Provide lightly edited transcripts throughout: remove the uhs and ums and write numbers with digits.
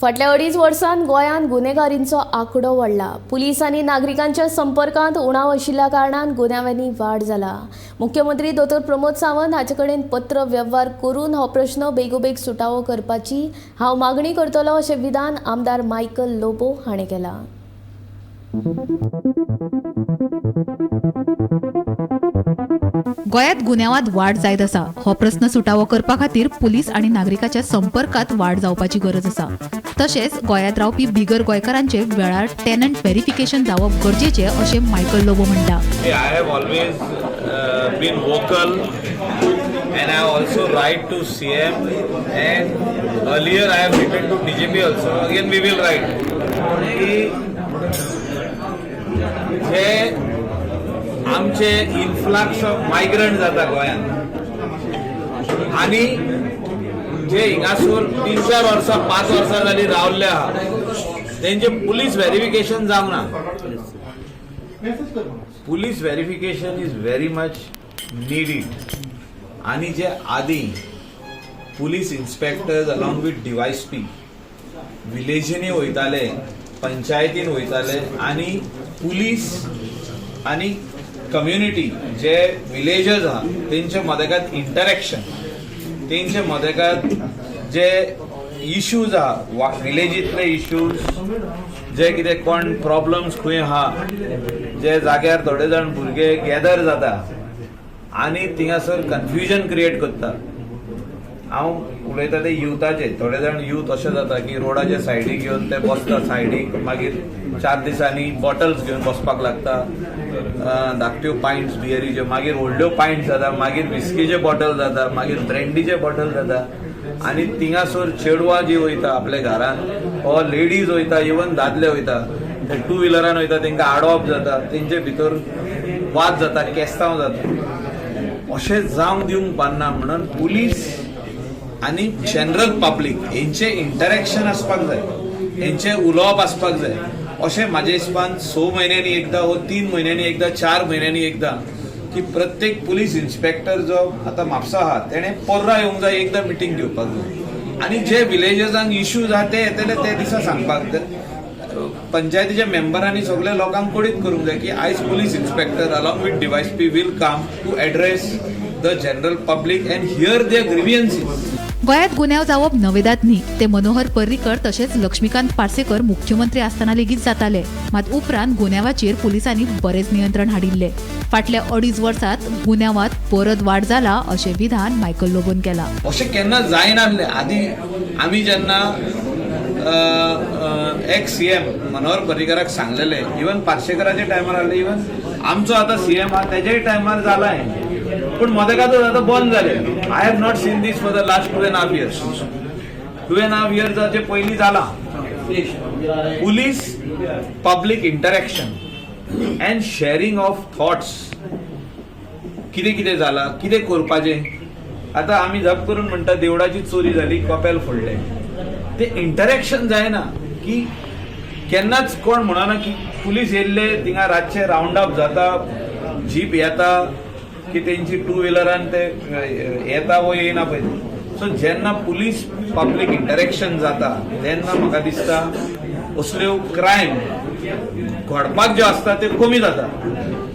फाटल्या अडीच वर्सांत गोंयांत गुन्हेगारींचो आंकडो वाडला. पुलीस आनी नागरिकांच्या संपर्कांत उणाव आशिल्ल्या कारणान गुन्यांवांनी वाड जाला. मुख्यमंत्री दोतोर प्रमोद सावंत हाचे कडेन पत्र वेव्हार करून हो प्रश्न बेगोबेग सुटावो करपाची हांव मागणी करतलो, अशें विधान आमदार मायकल लोबो हाणें केलां. गोंयांत गुन्यांवांत वाड जायत आसा. हो प्रस्न सुटावो करपा खातीर पुलीस आनी नागरिकाच्या संपर्कात वाड जावपाची गरज आसा. तशेंच गोंयांत रावपी बिगर गोंयकारांचे वेळार टेनंट व्हेरिफिकेशन जावप गरजेचें, अशें मायकल लोबो म्हणटा. I have always been vocal and I also write to CM and earlier I have written to DGP also. Again we will write. की जे आमचे इन्फ्लक्स ऑफ मायग्रंट जाता गोंयांत आनी जे हिंगासर 3-4 वर्सां, 5 वर्सां जाली रावल्ले आहा, तेंचे पुलीस व्हेरिफिकेशन जावंक ना. Police verification is very much needed. आणि जे आदी police inspectors along with DySP विलेजींनी वयताले, पंचायतीन वयताले आनी पुलीस आनी कम्युनिटी, जे विलेजर्स आहा तेंचे मदेगात इंटरेक्शन, तेंचे मदेगात जे इश्यूज आहा, विलेजींतले इश्यूज, जे कितें कोण प्रॉब्लम्स खंय आहा, जे जाग्यार थोडे जाण भुरगे गॅदर जाता आनी थिंगासर कन्फ्युजन क्रिएट करता. हांव उलयता ते युथाचे. थोडे जाण यूथ अशें जाता की रोडाच्या सायडीक येवन ते बसता सायडीक, मागीर 4 दिसांनी बॉटल्स घेवन बसपाक लागता, धाकट्यो पायंट्स बियरीच्यो, मागीर व्हडल्यो पायंट्स जाता, मागीर विस्कीचे बॉटल जाता, मागीर ब्रँडीचे बॉटल जाता आनी थिंगासर चेडवां जी वयता आपल्या घरान वा लेडीज वयता, इवन दादले वयता, ते टू व्हिलरान वयता, तांकां आडोवप जाता, तेंचे भितर वाद जाता, केस्तांव जाता. अशें जावंक दिवंक पारना म्हणून पुलीस आनी जनरल पब्लीक हेंचें इंटरेक्शन आसपाक जाय, हेंचें उलोवप आसपाक जाय. अशें म्हाज्या हिसपान 6 म्हयन्यांनी एकदां वो 3 म्हयन्यांनी एकदां, 4 म्हयन्यांनी एकदां की प्रत्येक पुलीस इन्स्पेक्टर जो आतां म्हापसा आहा, तेणें पर्रा येवंक जाय, एकदां मिटींग घेवपाक जाय आनी जे विलेजर्सांक इश्यूज आहा ते येतले ते दिसा सांगपाक जाय. पंचायतीच्या मेंबरांनी सगल्या लोकांक कळीत करूंक जाय की आयज police inspector along with DySP will come to address the general public and hear their grievances. गोंयांत गुन्यांव जावप नवेदाद न्ही. ते मनोहर पर्रीकर तशेंच लक्ष्मीकांत पार्सेकर मुख्यमंत्री आसतना लेगीत जाताले. मात उपरांत गुन्यांवाचेर पुलिसांनी बरेंच नियंत्रण हाडिल्लें. फाटल्या अडीच वर्सात गुन्यांवात परत वाड जाला, अशें विधान मायकल लोबोन केलां. अशें केन्ना जायनासलें. आदी आमी जेन्ना एक्स सीएम मनोहर पर्रीकराक सांगलेले, इवन पार्सेकराच्या टायमार आहले, इवन आमचो आतां सीएम आहा तेज्याय टायमार जाला हें, पूण मदेकातूच आतां बंद जालें. I have not seen this for the last 2.5 years. 2.5 इयर्साचे पयलीं जालां. Police public interaction and sharing of thoughts, कितें कितें जाला, कितें करपाचें. आतां आमी जप करून म्हणटा, देवळाची चोरी जाली, कपेल फोडलें, ते इंटरेक्शन जायना की केन्नाच कोण म्हणना की पुलीस येयल्ले थिंगा, रातचे रावंड अप जाता, जीप येता की तेंची टू व्हिलरान ते येता वो येयना पळय. सो जेन्ना पुलीस पब्लीक इंटरेक्शन जाता, तेन्ना म्हाका दिसता असल्यो क्रायम घडपाक ज्यो आसता त्यो कमी जाता.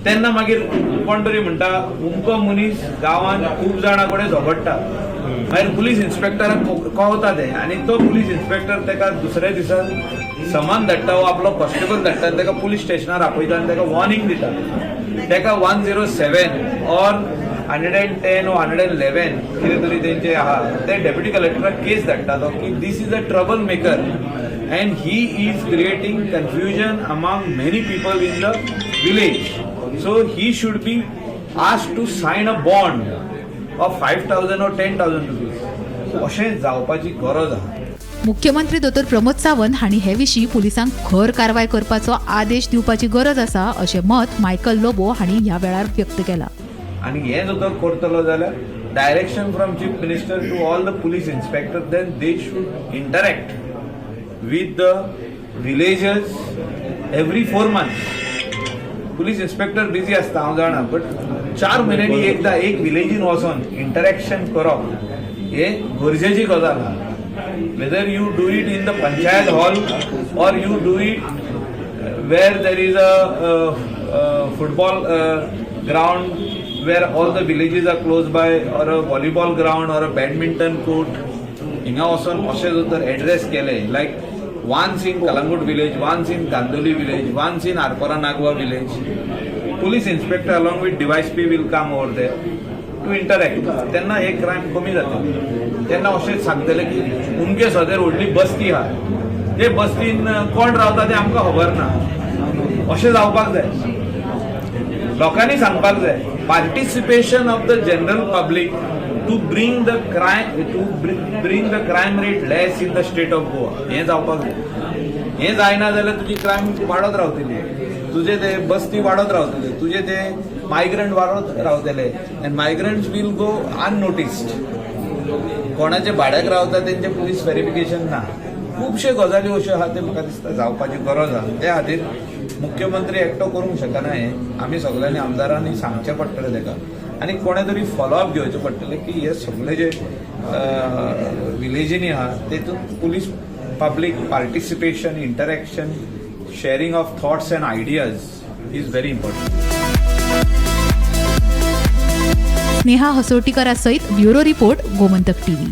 तेन्ना मागीर कोण तरी म्हणटा, उमको मनीस गांवांत खूब जाणां कडेन झगडटा. मागीर पुलीस इन्स्पेक्टराक कळता तें आनी तो पुलीस इन्स्पेक्टर ताका दुसऱ्या दिसा समन धाडटा वो आपलो कॉन्स्टेबल धाडटा आनी ताका पुलीस स्टेशनार आपयता आनी ताका वॉर्निंग दिता. ताका 107 or 110 or 111 कितें तरी तेंचे आहा, ते डेप्युटी कलेक्टराक केस धाडटा तो की this is a trouble maker and he is creating confusion among many people in the village, so he should be asked to sign a bond of 5,000 or ₹10,000. अशें जावपाची गरज आहा. मुख्यमंत्री दोतोर प्रमोद सावंत हांणी हे विशीं पुलिसांक खर कारवाय करपाचो आदेश दिवपाची गरज आसा, अशें मत मायकल लोबो हांणी ह्या वेळार व्यक्त केलां. आनी हें जर तर करतलो जाल्यार direction from chief minister to all the police inspector, then they should interact with the villagers every 4 months. Police inspector busy आसता हांव जाणा, बट 4 म्हयन्यांनी एकदां एक विलेजीन वचोन इंटरेक्शन करप हे गरजेची गजाल आहा. Whether you do it in the panchayat hall or you do it where there is a football ground where all the villages are close by, or a volleyball ground or a badminton court, हिंगा वचोन अशें जर तर address केले, like once in Calangute village, once in Candolim village, once in Arpora Nagwa village, police inspector along with DySP will come over there to interact. तेन्ना हे crime कमी जातले. तेन्ना अशें सांगतले की उमके सदेर व्हडली बस्ती आहा, ते बस्तीन कोण रावता ते आमकां खबर ना. अशें जावपाक जाय, लोकांनी सांगपाक जाय. Participation of the general public to bring the crime rate less in the state of Goa, हें जावपाक जाय. हें जायना जाल्यार तुजी क्रायम वाडत रावतली, तुजे ते बस्ती वाडत रावतले, तुजे ते मायग्रंट वाडत रावतले, and migrants will go unnoticed. कोणाचे भाड्याक रावता तेंचे पुलीस व्हेरिफिकेशन ना. खुबशे गजाली अश्यो आहा, ते म्हाका दिसता जावपाची गरज आहा. त्या खातीर मुख्यमंत्री एकटो करूंक शकना हें. आमी सगळ्यांनी आमदारांनी सांगचें पडटलें ताका आनी कोणें तरी फॉलोअप घेवचें पडटलें की हे सगळे जे विलेजींनी आहा तेतून police public participation, interaction, sharing of thoughts and ideas is very important. Sneha हसोटीकरा सहित ब्युरो रिपोर्ट, गोमंतक टीव्ही.